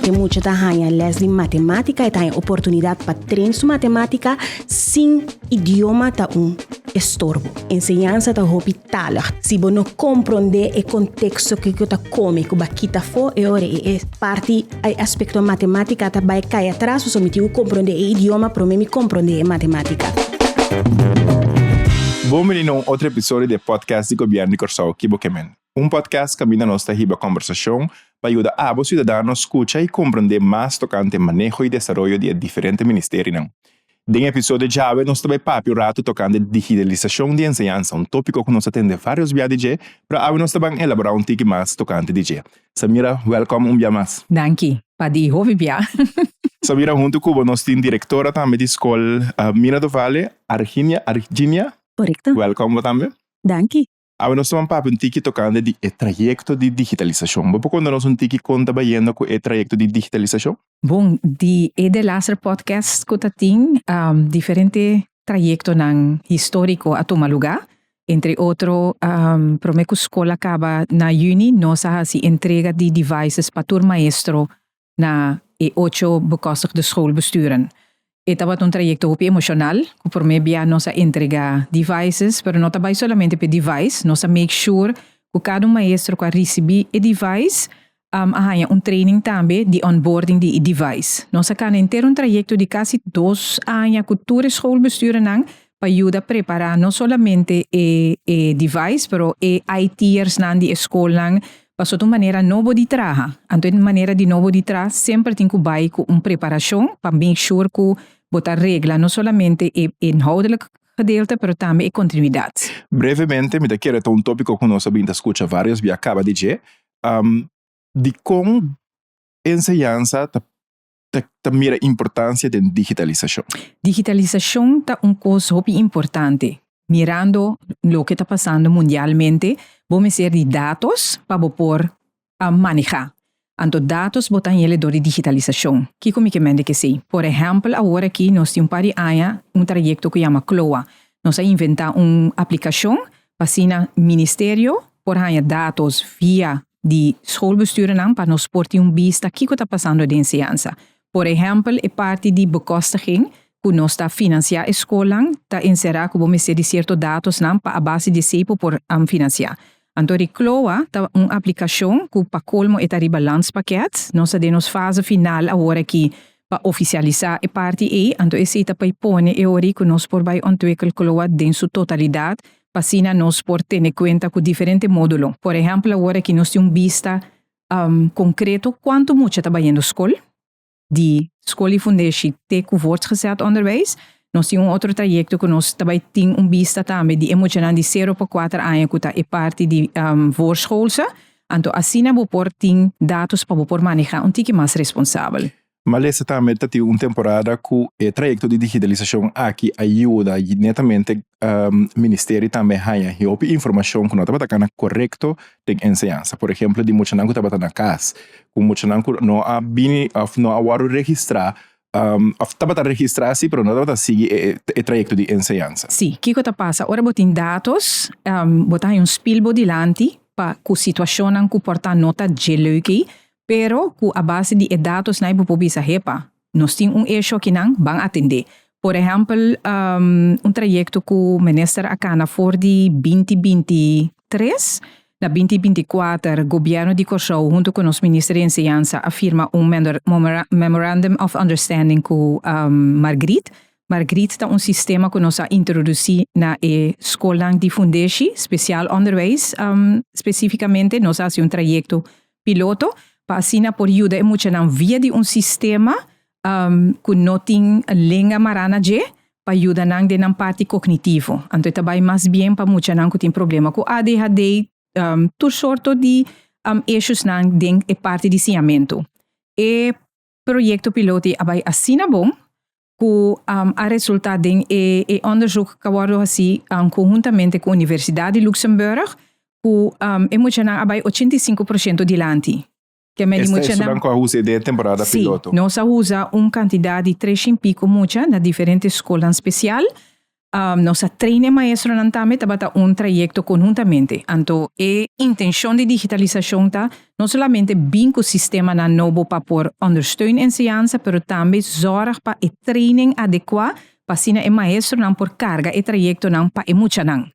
E mucha ta haña les di matemática, e ta haña oportunidad pa train su matemática sin idioma ta un estorbo. Enseñansa ta hopi talig. Si bo no comprende e contexto kico ta come cu bo a kita afo, e ora e e parti, e aspecto matematica ta bay cay atras, pasobra mi tin cu comprende e idioma prome mi comprende e matematica. Bon bini na un otro episodio di e podcast di Gobierno di Corsou, Ki Bo Ke Men? Un podcast kaminda nos ta hiba kòmbersashon pa yuda abo siudadano skucha i komprendé mas tokante maneho i desaroyo di e diferente ministerionan. Den episodio djawe nos ta bai papia un ratu tokante digitalisashon di enseñansa, un tópiko ku nos a tende vários bia di dje, pero awe nos ta ban elaborá un tiki mas tokante di dje. Samira, wèlkòm un bia mas. Danki pa di hopi bia. Samira, huntu ku bo nos tin direktora tambe di skol Mira do Vale, Arginia, Arginia? Korekto. Wèlkòm bo tambe. Danki. Awe nos ta ban papia un tiki tokante di e trayekto di digitalisashon. Bo por konta nos un tiki kon ta bayendo ku e trayekto di digitalisashon? Bon, di e delaster podcast ku ta tin, diferente trayektonan históriko a tuma lugá. Entre otro, promé ku skol a kaba na yüni, nos a hasi entrega di devices pa tur maestro na e ocho bekostigde schoolbesturen. E tabata un trayecto hopi emocional, cu prome bia nos a entrega devices, pero no ta bay solamente p'e device, nos a make sure cu cada un maestro cu a ricibi e device a haya un training tambe di onboarding di e device. Nos a cana henter un trayecto di casi dos aña cu tur e schoolbesturennan pa yuda prepara no solamente e e device pero e IT'ersnan di e scolnan pasobra ta un manera nobo di traha. Anto e manera di nobo di traha semper tin cu bay cu un preparacion pa make sure cu bo ta regla no solamente e inhoudelijk gedeelte pero tambe e continuidad. Brevemente mi ta kere ta un topico cu nos a bin ta scucha varios bia caba di dje, dicon enseñansa ta ta mira importancia den digitalisacion? Digitalisacion ta un cos hopi importante. Mirando loke ta pasando mundialmente, bo mester di datos pa bo por maneha. Anto datos bo ta hele dor di digitalisacion. Kico mi ke mende kesey? Por ehempel awor aki nos tin un par di aña un trayecto cu yama CLOA. Nos a inventa un aplicacion pa asina ministerio por haña datos via di schoolbestuurnan pa nos por tin un bista kiko ta pasando den enseñansa. Por ehèmpel e parti di bekostiging ku nos ta finansiá e skolnan ta enserá ku bo mester di sierto datosnan pa a base di esei bo por finansiá. Anto Recloa ta un aplikashon ku pa kolmo e ta riba landspakket. Nos ta den nos fase final awor aki pa ofisialisá e parti ei, anto esei ta pai pone e ora ei ku nos por bai ontwikkel Cloa den su totalidat pa asina nos por tene kuenta ku diferente módulo. Por ehèmpel awor aki nos tin un bista konkreto kuantu mucha ta bayendo skol, di skol di fundeshi te ku voortgezet onderwijs. Nos tin un otro trayekto ku nos ta bai tin un bista tambe di e muchanan di sero pa kuater aña ku ta e parti di voorschoolse. Anto asina bo por tin datos pa bo por maneha un tiki mas responsabel. Malesa tambe ta tin un temporada ku e trayekto di digitalisashon aki a yuda netamente ministerio tambe haña hopi informashon ku no tabata kana korekto den enseñansa. Por ehemplo di muchanan ku tabata na kas, ku muchanan ku no a bini òf no a wòrdu registrá òf tabata registrá si pero no tabata sigui e trayekto di enseñansa. Sí, kiko ta pasa? Ora bo tin datos, bo ta haña un spil bo dilanti pa ku situashonnan ku por ta no ta dje leuk ei, Pero ku a base di e datosnan bo por bisa, hepa, nos tin un esho akinan, ban atendé. Por ehèmpel, un trayekto ku minister a kana for di 2023 na 2024, gobièrnu di Kòrsou huntu ku nos minister di enseñansa a firma un Memorandum of Understanding ku Margriet. Margriet ta un sistema ku nos a introdusí na e skolnan di fundeshi, spesiaal onderwijs spesífikamente. Nos a hasi un trayekto piloto pa asina por yuda e muchanan via di un sistema ku no tin lenga mará na dje pa yuda nan den nan parti kognitivo. Anto e ta bai mas bien pa muchanan ku tin problema ku ADHD, tur sorto di issuesnan den e parti di siñamentu. E proyekto piloto a bai asina bon ku a resultá den e e onderzoek ku a wòrdu hasí konhuntamente ku Universidat di Luxemburg ku e muchanan a bai 85% dilanti. Ke men di muchanan. Esta estudan ku a usa den e temporada piloto? Sí, nos a usa un kantidat di tres shin piko mucha na diferente skolnan spesial. Nos a train e maestronan tambe, tabata un trayecto conhuntamente. Anto e intencion di digitalisacion ta no solamente bin cu sistemanan nobo pa por ondersteun enseñansa, pero tambe zorg pa e training adecua pa asina e maestronan por carga e trayectonan pa e muchanan.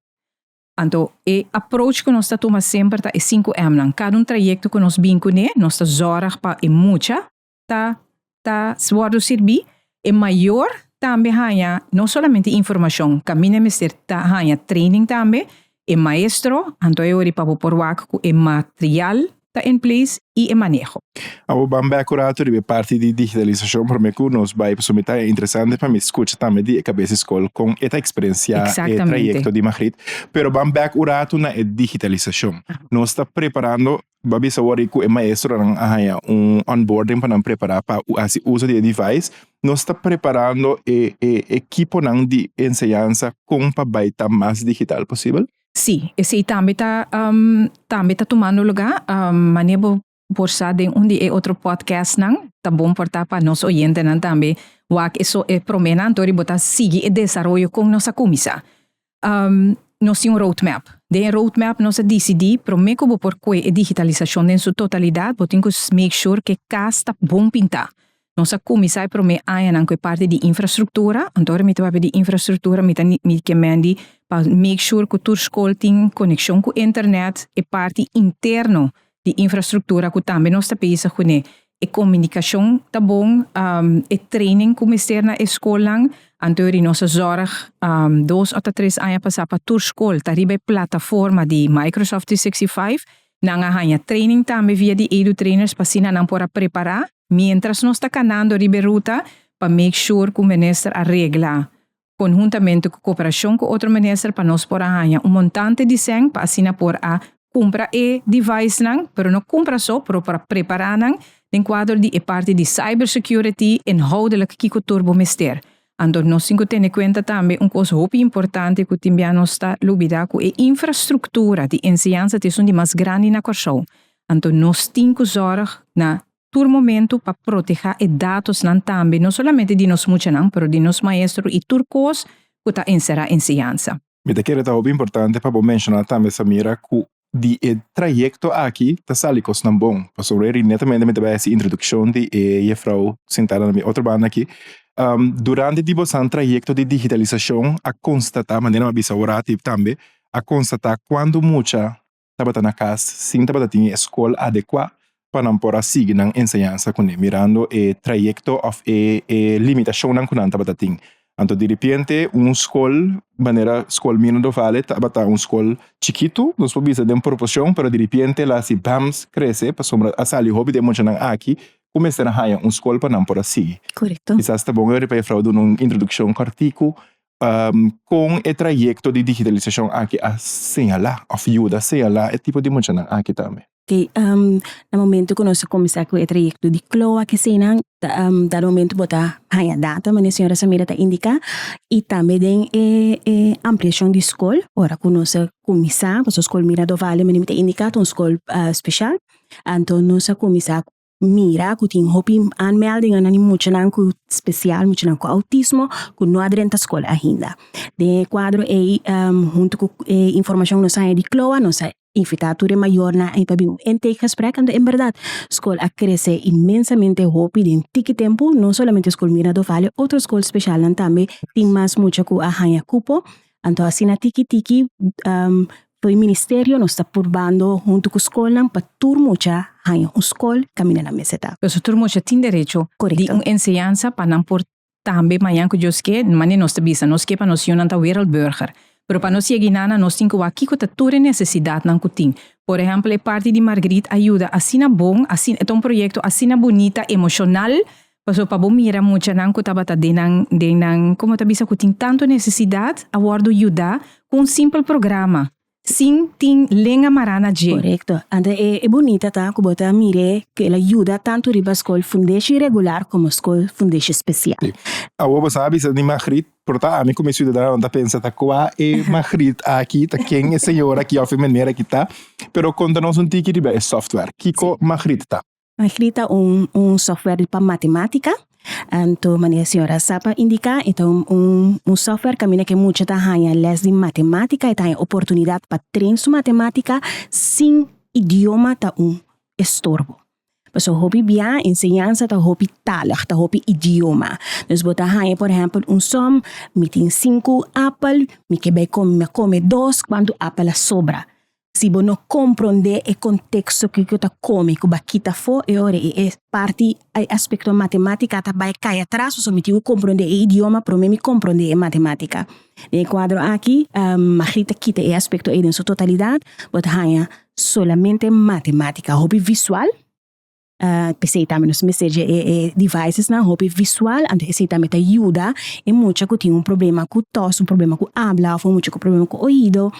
Anto e approach cu nos ta tuma semper ta e sinku Mnan. Cada un trayecto cu nos bin cune, nos ta zorg pa e mucha ta ta wordo sirbi, e mayor tambe haña no solamente informacion, caminda mester ta haña training tambe, e maestro, anto e ori pa bo por wak cu e material ta in place y e maneho. Abo ban bek un rato riba e parti di digitalisacion prome cu nos bay pasobra mi ta interesante pa mi scucha tambe di e cabes di scol con e ta experiencia e trayecto di Magriet, pero ban bek un rato na e digitalisacion. Nos ta preparando Bo a bisa awor ku e maestronan a haña un onboarding pa nan prepará pa hasi uso di e device. Nos ta preparando e e ekiponan di enseñansa kon pa bai ta mas digital posibel? Sí, esei tambe ta tambe ta tumando lugá. Manera bo por sa den un di e otro podcastnan, ta bon por ta pa nos oyentenan tambe wak e so e proménan, anto bo ta sigui e desaroyo kon nos a kuminsá. Nos tin un roadmap. Den e roadmap nos a disidí promé ku bo por kue e digitalisashon den su totalidat bo tin ku make sure ku e kas ta bon pintá. Nos a kuminsá e promé añanan ku e parti di infrastruktura, anto ora mi ta papia di infrastruktura mi ta mi ke mendi pa make sure ku tur skol tin konekshon ku internet, e parti interno di infrastruktura ku tambe nos ta bezig kuné. E komunikashon ta bon, e training ku mester na e skolnan. Anto yori nos a zòrg dos òf ta tres aña pasá pa tur skol ta riba e plataforma di Microsoft 365. Nan a haña training tambe via di Edutrainers pa asina nan por a prepará miéntras nos ta kanando riba e ruta pa make sure ku minister a regla konhuntamente ku koperashon ku otro minister pa nos por a haña un montante di sèn pa asina por a kumpra e devicenan, pero no kumpra so, pero por a prepará nan den kuadro di e parti di cyber security, inhoudelijk kiko tur bo mester. Anto nos tin ku tene kuenta tambe un kos hopi importante ku tin bia nos ta lubidá ku e infrastruktura di enseñansa ta esun di mas grandi na Kòrsou. Anto nos tin ku zòrg na tur momento pa proteha e datosnan tambe, no solamente di nos muchanan, pero di nos maestro y tur cos cu ta encera enseñansa. Mi ta kere ta hopi importante pa bo menciona tambe, Samira, cu di e trayecto aki ta sali cosnan bon, pasobra eri netamente mi ta bay haci introduccion di e jefrouw sentada na mi otro banda aki. Durante di bosan trayecto di digitalisacion a constata, manera mi a bisa awor tambe, a constata cuanto mucha tabata na kas sin tabata tin e skol adekuá pa nan por a sigui nan enseñansa kuné, mirando e trayekto òf e e limitashonnan ku nan tabata tin. Anto diripiente un skol manera skol Mino Dovale tabata un skol chikitu, nos por bisa den proporshon, pero diripiente el a hasi bams krese pasobra a sali hopi di e muchanan aki ku mester a haña un skol pa nan por a sigui. Korekto. Kisas ta bon e pa e frou duna un introdukshon kòrtiku Kon e trayekto di digitalisashon aki a señalá òf yuda señalá e tipo di muchanan aki tambe? Oké, na momento ku nos a kuminsá ku e trayekto di kloa kesenan, ta momento bo ta haña data manera señora Samira ta indiká i tambe den e e ampliashon di skol ora ku nos a kuminsá pasobra skol Mira Dovale manera mi ta indiká ta un skol speshal anto nos a kuminsá mira ku tin hopi aanmeldingennan di muchanan ku spesial, muchanan ku outismo ku no a drenta skol ainda. Den e kuadro ei huntu ku e informashon nos a haña di kloa nos a invitá tur e mayornan ei pa bin un intakegesprek anto en bèrdat skol a krese inmensamente hopi den tiki tempu, no solamente skol Mira Dovale otro skol spesialnan tambe tin mas mucha ku a haña kupo anto asina tiki tiki Fo'i ministerio nos ta purbando huntu ku skolnan pa tur mucha haña un skol kaminda nan mester ta. Pasobra tur mucha tin derecho di un enseñansa pa nan por tambe mañan ku Dios ke, manera nos ta bisa, nos ke pa nos yunan ta wereldburger. Pero pa nos yega inana nos tin ku wak kiko ta tur e nesesidatnan ku tin. Por ehèmpel e parti di Margriet a yuda asina bon, asina, e ta un proyekto asina bunita, emoshonal, Pasobra pa bo mira muchanan ku tabata den nan, den nan, komo ta bisa ku tin tantu nesesidat a wòrdu yuda ku un simpel programa, sin tin lenga mará na dje. Korekto. Anto e e bunita ta ku bo ta mir'é ku el a yuda tantu riba skol fundeshi regular komo skol fundeshi spesial. Sí. Awor bo sa bisa di Magriet, por ta ami ku mi siudadanonan ta pensa ta kua e Magriet aki, ta ken e señora aki òf e meneer aki ta, pero konta nos un tiki riba e software. Kiko Magriet ta? Magriet ta un un software pa matematica. Anto manera señora Sap a indica e ta un un software caminda cu e mucha ta haña les di matematica, e ta haña oportunidad pa train su matematica sin idioma ta un estorbo. Pasobra hopi bia enseñansa ta hopi talig, ta hopi idioma. Dus bo ta haña por ehempel un som, mi tin sinku apel, mi ke bai kome, mi a kome dos, kuantu apel a sobra? Si bo no komprondé e konteksto kiko ta kome ku bo a kita afó, e ora ei e parti, e aspekto matemátika ta bai kai atras pasobra mi tin ku komprondé e idioma promé mi komprondé e matemátika. Den e kuadro aki, Margriet ta kita e aspekto ei den su totalidat, bo ta haña solamente matemátika hopi visual, P'esei tambe nos mester dje e devicesnan hopi visual, anto esei tambe ta yuda e mucha ku tin un problema ku tos, un problema ku abla òf un mucha ku problema ku oido.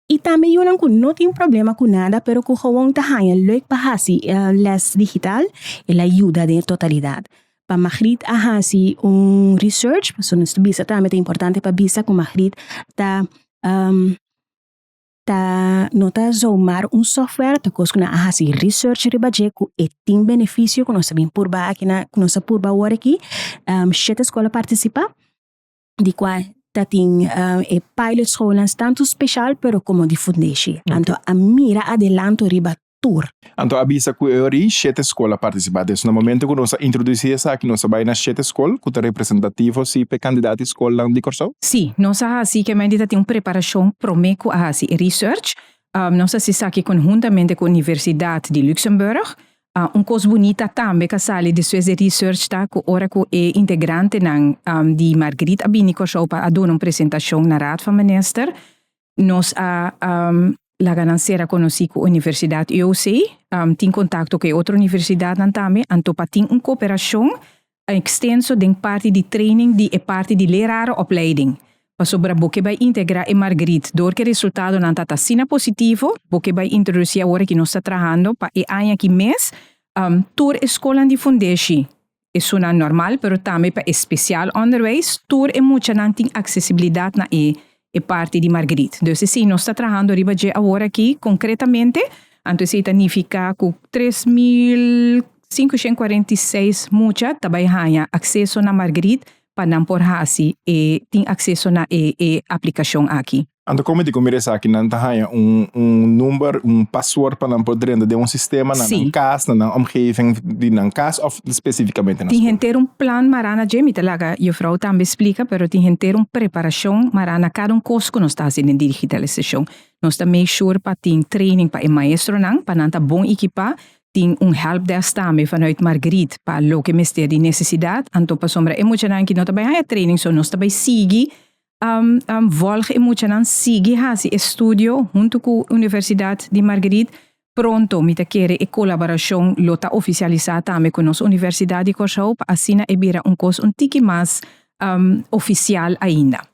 I tambe yunan ku no tin problema ku nada pero ku gewoon ta haña leuk pa hasi les digital, el a yuda den e totalidat. Pa Margriet a hasi un research, pasobra nos ta bisa tambe ta importante pa bisa ku Margriet ta ta no ta zomaar un software, ta kos ku nan a hasi research riba dje ku e tin benefisio ku nos ta bin purba aki na ku nos a purba awor aki. Shete skol a partisipá di kua ta tin e pilot skolnan tantu speshal pero komo di fundeshi. Anto a mira adelanto riba tur. Anto a bisa ku e ori shete skol a partisipá. Des na momento ku nos a introdusí esaki nos a bai na shete skol ku ta representativo si p'e kandidat di skolnan di Kòrsou. Sí, nos a hasi ke menti ta tin un preparashon promé ku a hasi e research. Nos a hasi esaki konhuntamente ku Universidat di Luxemburg. Un kos bunita tambe ku a sali despues di e research ta ku ora ku e integrantenan di Margriet a bini Kòrsou pa a duna un presentashon na Raad van Minister, Nos a laga nan sera konosí ku Universidat UOC, tin kontakto ku e otro universidatnan tambe, anto pa tin un koperashon ekstenso den parti di training di e parti di lerarenopleiding. Pasobra bo ke bai integrá e Margriet dor ku e resultadonan ta ta asina positivo, bo ke bai introdusí awor aki nos ta trahando pa e aña aki mes tur e skolnan di fundeshi Esunnan normal pero tambe pa e speciaal onderwijs, tur e muchanan tin accesibilidad na e e parti di Margriet. Dus esey nos ta trahando riba dje awor aki concretamente, anto esey ta nifica cu 3546 mucha ta bay haña acceso na Margriet pa nan por haci e tin acceso na e e aplicacion aki. Anto como di cu mira esaki nan ta haña un un number, un paswoord pa nan por drenta den un sistema na nan cas, na nan omgeving di nan cas of specificamente na Tin school? henter un plan mará na dje, mi ta laga juffrouw tambe splica, pero tin henter un preparacion mará na cada un cos cu nos ta haci den digitalisacion. Nos ta make sure pa tin training pa e maestronan, pa nan ta bon ekipa, tin un helpdesk tambe vanuit Margriet pa loke mester di necesidad, anto pasobra e muchanan aki no ta bay haña training, so nos ta bay sigui Volg e muchanan sigui hasi estudio huntu ku Universidat di Margriet. Pronto mi ta kere e kolaborashon lo ta ofisialisá tambe ku nos Universidat di Kòrsou pa asina e bira un kos un tiki mas ofisial ainda.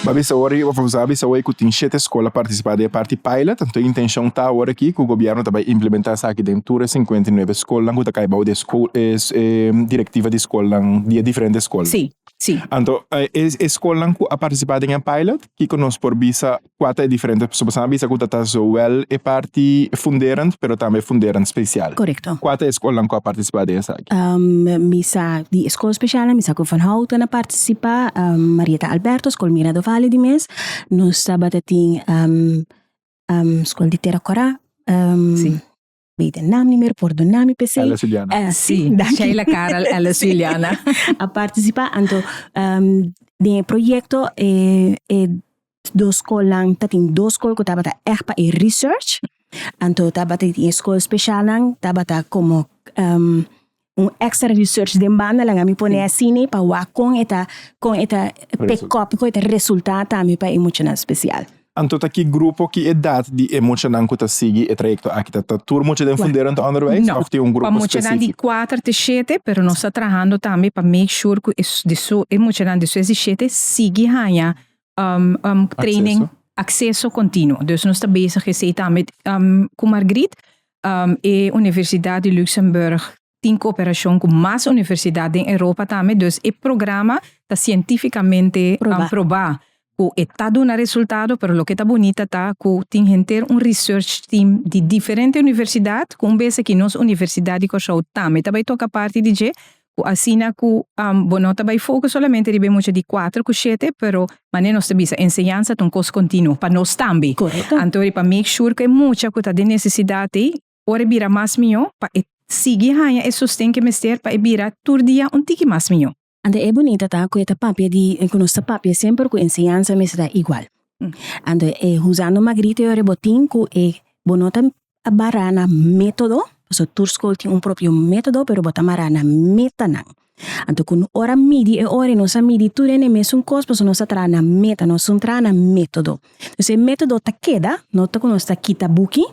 Ba bisa awor of nos a bisa awor ku tin shete skol a partisipá den e parti pilot, anto e intenshon ta awor aki ku gobièrnu ta bai implementá esaki den tur e 59 skolnan ku ta kai bou di e direktiva di skolnan di e diferente skolnan. Sí, sí. Anto e skolnan ku a partisipá den e pilot, Kiko nos por bisa kua ta e diferente? Pasobra boso a bisa ku ta ta zowel e parti funderend pero tambe funderend spesial. Korekto. Kua ta e skolnan ku a partisipá den esaki? Mi sa di e skol spesialnan, mi sa ku Van Houten a partisipá, Marieta Alberto, skol Mira do Vale di mes. Nos tabata tin skol di Tera Kòrá. Sí. Weet de naam niet meer, pordona mi p'esei. Alice Juliana. Eh, Sí, danki. Sheila Karel, Alice Juliana. A participa, anto um, den e proyecto e, e dos skolnan, ta tin dos skol ku tabata echt pa e research, anto tabata tin e skol specialnan tabata komo um, Un extra research den banda laga mi pone asina pa wak kon e ta kon e ta pick up kon e ta resulta tambe pa e muchanan special. Anto ta ki grupo, ki edat di e muchanan ku ta sigui e trayekto aki? Ta ta tur mucha den funderend onderwijs No, òf tin un pa grupo muchanan di spesífiko? kuater te shete, pero nos ta trahando tambe pa make sure ku e di su e muchanan despues di shete sigui haña training, Akseso. akseso kontinuo. Dus nos ta bezig esei tambe ku Margriet. E Universidat di Luxemburg tin kooperashon ku mas universidat den Europa tambe, dus e programa ta sientífikamente Probá. probá ku e ta duna resultado, pero loke ta bunita ta ku tin henter un research team di diferente universidat ku un bes aki nos Universidat di Kòrsou tambe ta bai toka parti di dje, ku asina ku bo no ta bai focus solamente riba e mucha di kuater ku shete, pero manera nos ta bisa enseñansa ta un kos kontinuo pa nos tambe. Korekto. Anto pa make sure ku e mucha ku ta den nesesidat ei ora e bira mas mihó pa e sigui haña e sosten ku e mester pa e bira tur dia un tiki mas mihó. Anto e bunita ta ku e ta papia di ku nos ta papia semper ku enseñansa mester ta igual. Anto e usando Margrite ora bo tin ku e bo no ta mará na método, pasobra tur skol tin un propio método, pero bo ta mará na metanan. Anto ku ora midi e ora nos a midi tur hende mesun kos pasobra nos a traha na meta, nos no traha na método. Entonces e método ta keda, no ta ku nos ta kita buki,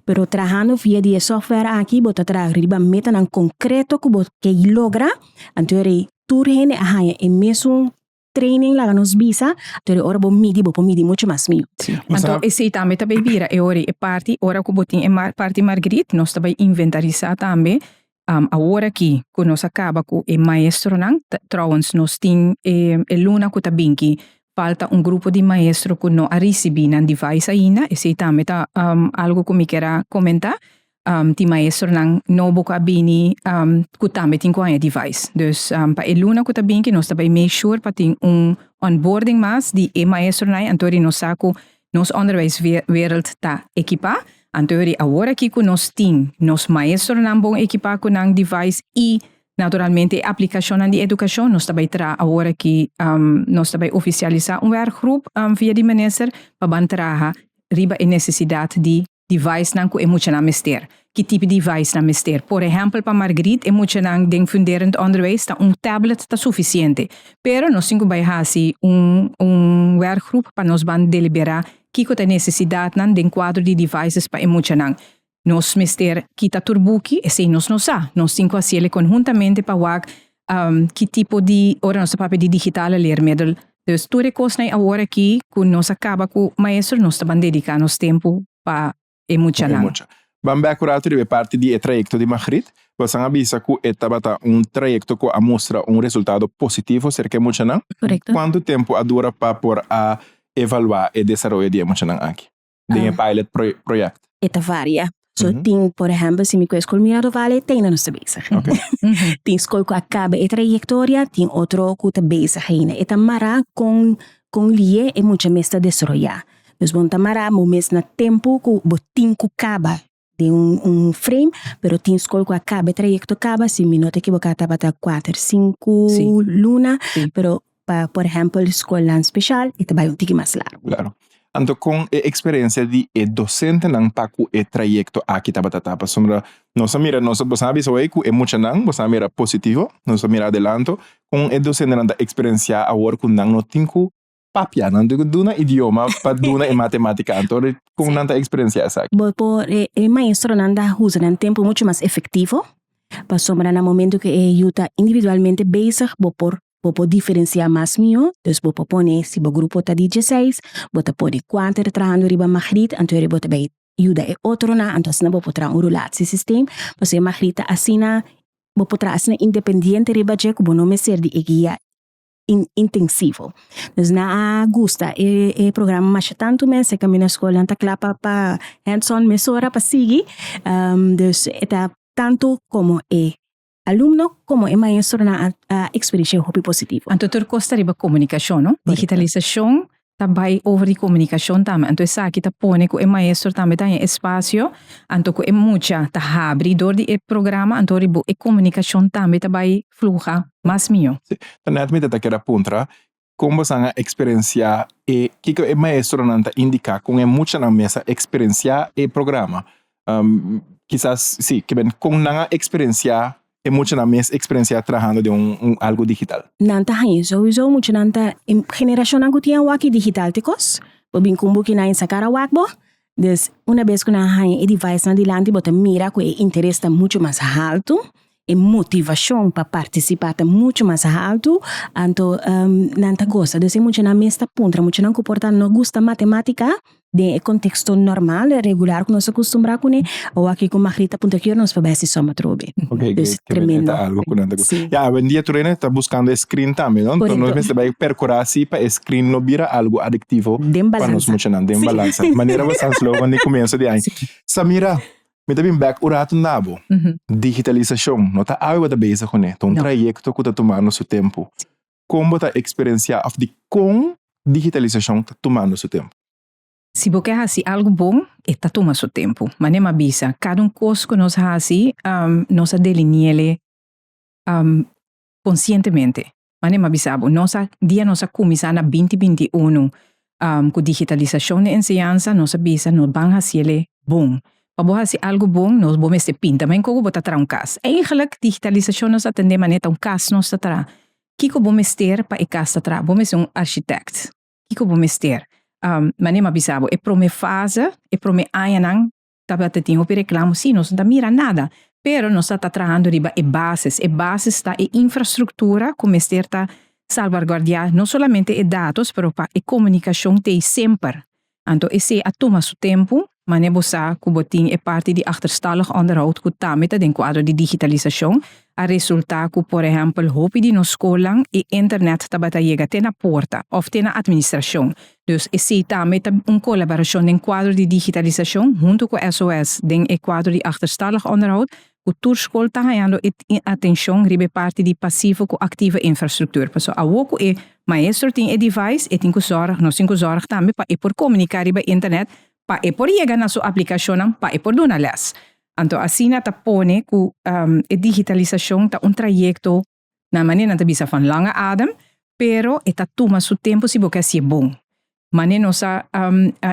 pero trahando via di e software aki bo ta traha riba metanan konkreto ku bo ke logra, anto tur hende a haña e mesun training laga nos bisa, anto ora bo midi bo por midi mucho mas mihó. Anto esei tambe ta bay bira e ora e parti ora ku bo tin e parti Margriet nos ta bay inventarisá tambe awor aki ku nos a kaba ku e maestronan trouwens nos tin e luna ku ta binki falta un grupo di maestro ku no a risibí nan device ainda esei tambe ta algu ku mi kier a komentá Tin maestronan nobo ku a bini ku tambe tin ku haña device. Dus pa e luna ku ta bin ki nos ta bai make sure pa tin un onboarding mas di e maestronan anto di nos sa ku nos onderwijswereld ta ekipá. Anto di awor aki ku nos tin nos maestronan bon ekipá ku nan device i naturalmente e aplikashonnan di edukashon nos ta bai traha awor aki nos ta bai ofisialisá un werkgroep via di minister pa ban traha riba e nesesidat di devicenan ku e muchanan mester. Ki tipo di device nan mester? Por ehèmpel pa Margriet e muchanan den funderend onderwijs ta un tablet ta sufisiente. Pero nos tin ku bai hasi un un werkgroep pa nos ban deliberá kiko ta e nesesidatnan den kuadro di devices pa e muchanan. Nos mester kita tur buki? Esei nos no sa. Nos tin ku hasiel e konhuntamente pa wak ki tipo di, ora nos ta papia di digitale leermiddel. Dus tur e kosnan awor aki ku nos a kaba ku maestro, nos ta ban dediká nos tempu pa e muchanan. Ban bek un ratu riba e parti di e trayekto di Magriet. Bosan a bisa ku e tabata un trayekto ku a mustra un resultado positivo serka e muchanan. Korekto. Kuantu tempu a dura pa por a evaluá e desaroyo di e muchanan aki? den e pilot project? E ta varia. So tin, por ehempel, si mi ku e skol Mirado Valley, te ainda nos ta bezig. Tin skol ku a kaba e trayektoria, tin otro ku ta bezig ainda. E ta mará kon kon lié e mucha mes ta desaroyá. Dus bo no ta mará bo mes na tempu ku bo tin ku kaba den un un frame, pero tin skol ku a kaba e trayekto kaba, si mi no ta ekiboká tabata kuater, sinku luna, pero Pa por ehempel skolnan speshal e ta bai un tiki mas largu. Claro. Anto kon e eksperensia di e dosentenan pa ku e trayekto aki tabata ta? Pasobra nos a mira, nos a boso a bisa hoy ku e muchanan boso a mira positivo, nos a mira adelanto, kon e dosentenan ta eksperensiá awor ku nan no tin ku papia, nan tin ku duna idioma pa duna e matematika. Anto kon nan ta eksperensiá esaki? Bo por e maestronan ta usa nan tempu muchu mas efektivo, pasobra na momento ku e yu ta individualmente bezig bo por Bo por diferenciá mas mihó, dus bo por pone, si bo grupo ta di dieseis, bo ta pone kuater trahando riba Magriet, anto bo ta bai yuda e otronan, anto asina bo por traha un rulatiesysteem, pasobra e Magriet ta asina, bo por traha asina independiente riba dje ku bo no mester di e guia intensivo. Dus nan a gusta e e programa masha tantu mes, e kaminda skolnan ta kla pa pa hands on mesora pa sigui, dus e ta tantu komo e Alumno komo e maestronan a eksperenshia hopi positivo. Anto tur kos ta riba komunikashon, no? Digitalisashon ta bai over di komunikashon tambe. Anto esaki ta pone ku e maestro tambe ta haña espasio, anto ku e mucha ta habri dor di e programa, anto riba e komunikashon tambe ta bai fluha mas mihó. Si. Ta nèt mi ta ta keda puntra, kon bosan a eksperensiá e, kiko e maestronan ta indiká kon e muchanan mes a eksperensiá e programa? Kisas, si, ke men kon nan a eksperensiá. E muchanan mes eksperensiá trahando den un algu digital. Nan ta haña souiso muchanan ta e generashonnan ku tin awor aki digital te kos. Bo bin ku un buki nan sa kara wak bo. Dus una bes ku nan haña e device nan dilanti bo ta mira ku e interes ta muchu mas haltu, e motivashon pa partisipá ta muchu mas haltu, anto nan ta gosa. Dus e muchanan mes ta puntra, muchanan ku por ta no gusta matematika, Den e konteksto normal, regular ku nos a kustumbrá kuné, awor ku Margriet ta puntra ki ora nos por bai hasi sòm atrobe. Ok, Dus great. Ke men tremendo. ta algo ku nan ta gusta. Sí. Ya, awendia tur hende ta buskando e screen tambe, no? Enton nos Korekto. mester bai perkurá si pa e screen no bira algo adiktivo Den pa nos balansa. muchanan. Den Sí. balansa. Manera bo sa slogan di komienso di aña. Sí. Samira, mi ta bin bèk un ratu na bo. Digitalisashon no ta awe bo ta bezig kuné, ta un No. trayekto ku ta tumando su tempu. Kon bo ta eksperensiá òf dikon digitalisashon ta tumando su tempu? Si bo ke hasi algu bon, e ta tuma su tempu. Manera mi a bisa, kada un kos ku nos hasi, nos a deliniele konsientemente. Manera mi a bisa bo, nos a, dia nos a kuminsá na binti 21 ku digitalisashon den enseñansa, nos a bisa nos ban hasiele bon. Pa bo hasi algu bon, nos bo mester pinta. Men koku bo ta traha un kas. Eigenlijk, digitalisashon nos a tende manera ta un kas nos ta traha. Kiko bo mester pa e kas ta traha? Bo mester un architect. Kiko bo mester? Manera mi a bisa bo, e prome fase, e prome añanan tabata tin hopi reklamo, si, nos no ta mira nada, pero nos ta trahando riba e bases. E bases ta e infrastruktura ku mester ta salvaguardiá no solamente e datos, pero pa e komunikashon t'ei semper. Anto esei a tuma su tempu, manera bo sa ku bo tin e parti di achterstallig onderhoud ku tambe ta den kuadro di digitalisashon, a resultá ku por ehèmpel hopi di nos skolnan e internet tabata yega te na porta òf te na atministrashon. Dus esei tambe ta un kolaborashon den kuadro di digitalisashon huntu ku SOS den e kuadro di achterstallig onderhoud ku tur skol ta hañando e atenshon riba e parti di pasivo ku aktivo infrastruktur. Pasobra awor ku e maestro tin e device, e tin ku sòrg, nos tin ku sòrg tambe pa e por komuniká riba internet, pa e por yega na su aplikashonnan, pa e por duna lès. Anto asina ta pone ku e digitalisashon ta un trayekto, na manera nan ta bisa van lange adem, pero e ta tuma su tempu si bo ke hasié bon. Manera nos a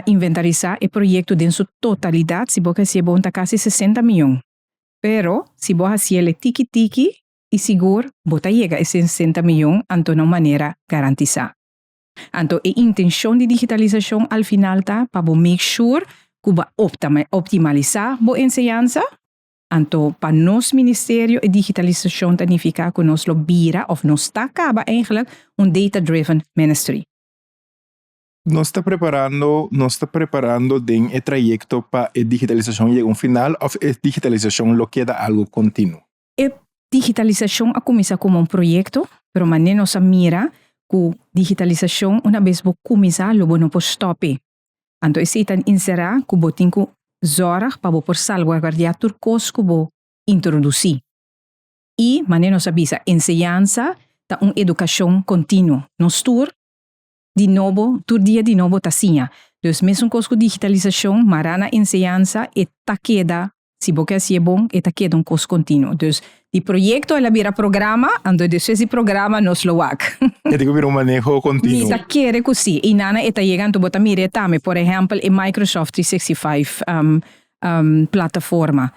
inventarisá e proyekto den su totalidat, si bo ke hasié bon ta kasi 60 mion. Pero si bo hasiel e tiki tiki i sigur bo ta yega e 60 mion anto na un manera garantisá. Anto e intenshon di digitalisashon al final ta pa bo make sure ku bo a optimalisá bo enseñansa. Anto pa nos ministerio e digitalisashon ta nifiká ku nos lo bira òf nos ta kaba eigenlijk un data driven ministry. Nos ta preparando, nos ta preparando den e trayekto pa e digitalisashon yega un final òf e digitalisashon lo keda algu kontinuo? E digitalisashon a kuminsá komo un proyekto, pero manera nos a mira ku digitalisashon una bes bo kuminsá lo bo no por stòp e. Anto esei ta enserá ku bo tin ku zòrg pa bo por salvaguardiá tur kos ku bo introdusí. I manera nos a bisa enseñansa ta un edukashon kontinuo. Nos tur di nobo, tur dia di nobo ta siña. Dus mesun kos ku digitalisashon, mará na enseñansa e ta keda, si bo ke hasié bon, e ta keda un kos kontinuo. Dus di proyekto el a bira programa, anto despues di programa nos lo wak. E tin ku bira un maneho kontinuo. Mi ta kere ku si. I nana e ta yega anto bo ta mira e tambe. Por ehèmpel e Microsoft 365 plataforma.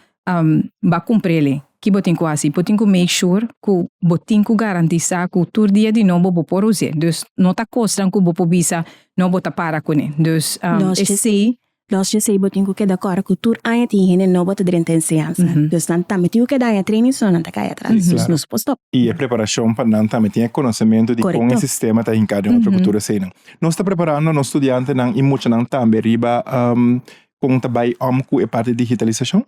Ba kumpr'el. Ki bo tin ku hasi? Bo tin ku make sure ku bo tin ku garantisá ku tur dia di nobo bo por us'é. Dus no ta kosnan ku bo por bisa no bo ta para kuné. Dus esei. Los dje esei bo tin ku keda kòrda ku tur aña tin hende nobo ta drenta enseñansa. Dus nan tambe tin ku keda aña training sino nan ta kai atras. Dus nos por stòp. I e preparashon pa nan tambe tin e konosementu di kon e sistema ta hinká den otro kultura eseinan. Nos ta preparando nos studiantenan i muchanan tambe riba Kon ta bai om ku e parti digitalisashon?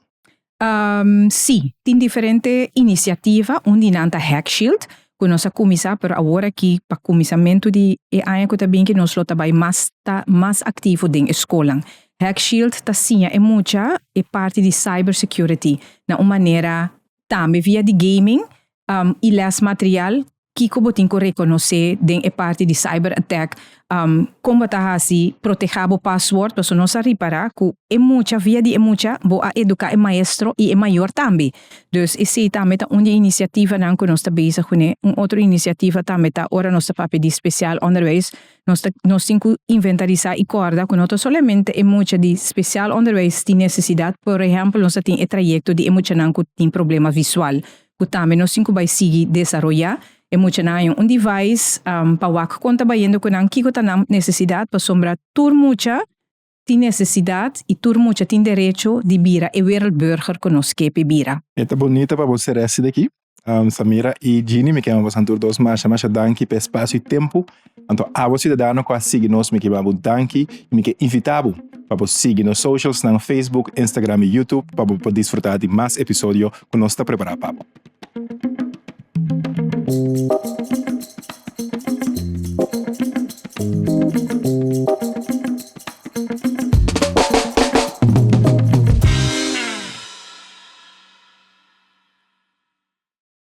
Sí, tin diferente inisiativa, un di nan ta Hackshield, ku nos a kuminsá, pero awor aki pa kuminsamentu di e aña ku ta binki nos lo ta bai mas ta mas aktivo den e skolnan. Hackshield ta siña e mucha e parti di cyber security na un manera tambe via di gaming i les material. Kiko bo tin ku rekonosé den e parti di cyber attack, kon bo ta hasi protehá bo password, pasobra nos a ripará ku e mucha via di e mucha bo a eduká e maestro i e mayor tambe. Dus esei tambe ta un di e inisiativanan ku nos ta bezig kuné. Un otro inisiativa tambe ta ora nos ta papia di spesial onderwijs, nos ta nos tin ku inventarisá i kòrda ku no ta solamente e mucha di spesial onderwijs tin nesesidat, por ehèmpel nos ta tin e trayekto di e muchanan ku tin problema visual, ku tambe nos tin ku bai sigui desaroyá. E muchanan haña un device pa wak kon ta bayendo ku nan, kiko ta nan nesesidat, pasobra tur mucha tin nesesidat i tur mucha tin derecho di bira e wereldburger ku nos ke p'e bira. E ta bunita pa bo ser esi di aki. Samira i Jeanny, mi ke ama boso tur dos masha masha danki pa e spasio i tempu. Anto abo siudadano ku a sigui nos mi ke ba bo danki i mi ke invita bo pa bo sigui nos socials nan Facebook, Instagram i YouTube pa bo por disfruta di mas episodio ku nos ta prepara pa bo.